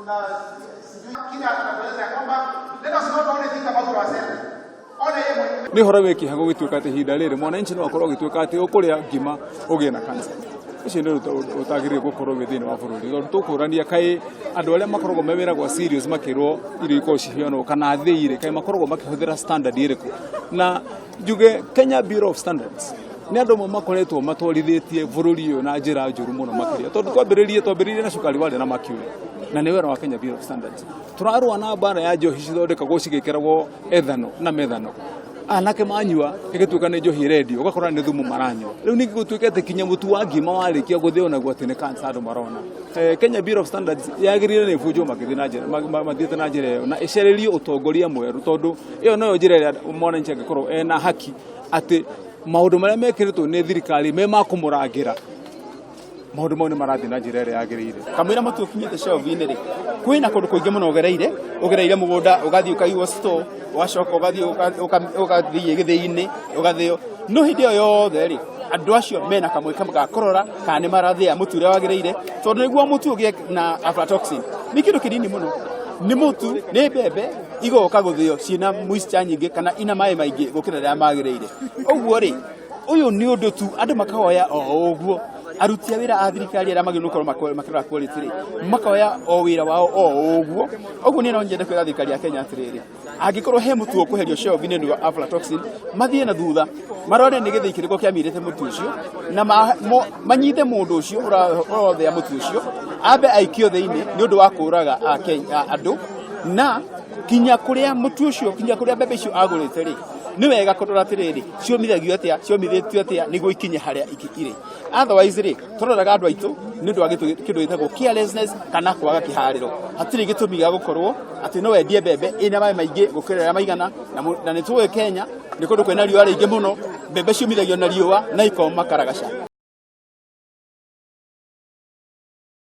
Tuna sijui kile anatueleza ya kwamba let us not only think about ourselves. Ona yeye mwenyewe. Nĩ ũhoro wĩ kĩeha gũgĩtuĩka atĩ ihinda rĩrĩ mwananchi no akorwo agĩtuĩka atĩ ũkũrĩa ngima ũgĩe na cancer. Ũcio nĩ ũndũ ũtagĩrĩire gũkorwo wĩ thĩinĩ wa bũrũri, tondũ tũkũrania kaĩ andũ arĩa makoragwo me wĩra gwa serious makĩrwo irio ikorwo ciheanwo kana thĩ irĩ kaĩ makoragwo makĩhũthĩra standard ĩrĩkũ. Na njuge Kenya Bureau of Standards nĩ andũ amwe makoretwo matwarithĩtie bũrũri ũyũ na njĩra njũru mũno makĩria, tondũ twambĩrĩirie na cukari warĩ na mercury, na nĩ wĩra wa Kenya Bureau of Standards. Tũrarũa na mbara ya njohi cithondekagwo cigĩkĩragwo ethano na methano, anake manyua ĩgĩtuĩka nĩ njohi ĩrendio, ũgakora nĩ thumu maranyua. Rĩu ningĩ gũtuĩke atĩ kinya mũtu wa ngima warĩkia gũthĩo naguo atĩ nĩ cancer andũ marona. Kenya Bureau of Standards yagĩrĩire nĩ ĩbunjwo magĩthiĩ na njĩra mathiĩte na njĩra ĩyo, na ĩcarĩrio ũtongoria mwerũ, tondũ ĩyo noyo njĩra ĩrĩa mwananchi angĩkorwo ena haki atĩ maũndũ marĩa mekĩrĩtwo nĩ thirikari me ma kũmũrangĩra, maũndũ mau nĩ marathiĩ na njĩra ĩrĩa yagĩrĩire. Kamũira mũtu ũkinyĩte shelf-inĩ rĩ, kwĩna kũndũ kũingĩ mũno ũgereire, ũgereire mũgũnda, ũgathiĩ ũkaigwo store, ũgacoka ũgathiĩ ũgathiĩ gĩthĩi-inĩ, ũgathĩo. No hĩndĩ ĩyo yothe rĩ, andũ acio mena kamweke ga kũrora kana nĩ marathĩa mũtu ũrĩa wagĩrĩire, tondũ nĩguo mũtu ũgĩe na aflatoxin nĩ kĩndũ kĩnini mũno, nĩ mũtu, nĩ mbembe igoka gũthĩo ciĩna moisture nyingĩ kana ina maĩ maingĩ gũkĩra rĩrĩa magĩrĩire. Ũguo rĩ, ũyũ nĩ ũndũ tu andũ makaoya o ũguo, aruti a wĩra a thirikari arĩa magĩrĩirwo gũkorwo makĩrora quality rĩ, makoya o wĩra wao o ũguo. Ũguo niĩ no nyende kwĩra thirikari ya Kenya atĩrĩrĩ, angĩkorwo he mũtu ũkweherio shelf-inĩ nĩ wa aflatoxin, mathiĩ na thutha marore nĩ gĩthĩi kĩrĩkũ kĩamirĩte mũtu ũcio, na manyite mũndũ ũcio ũrothĩa mũtu ũcio, ambe aikio thĩinĩ nĩ ũndũ wa kũraga andũ, na kinya kũrĩa mũtu ũcio, kinya kũrĩa mbembe icio agũrĩte rĩ, nĩ wega kũrora atĩrĩrĩ, ciũmithagio atĩa, ciũmithĩtio atĩa nĩguo ikinye harĩa irĩ. Otherwise rĩ, tũroraga andũ aitũ nĩ ũndũ wa kĩndũ gĩtagwo carelessness kana kwaga kĩharĩro. Hatirĩ gĩtũmi gĩa gũkorwo atĩ no wendie mbembe ĩna maĩ maingĩ gũkĩra ũrĩa maigana, na nĩ tũĩ Kenya nĩ kũndũ kwĩna riũa rĩingĩ mũno, mbembe ciũmithagio na riũa na ikoma karagaca.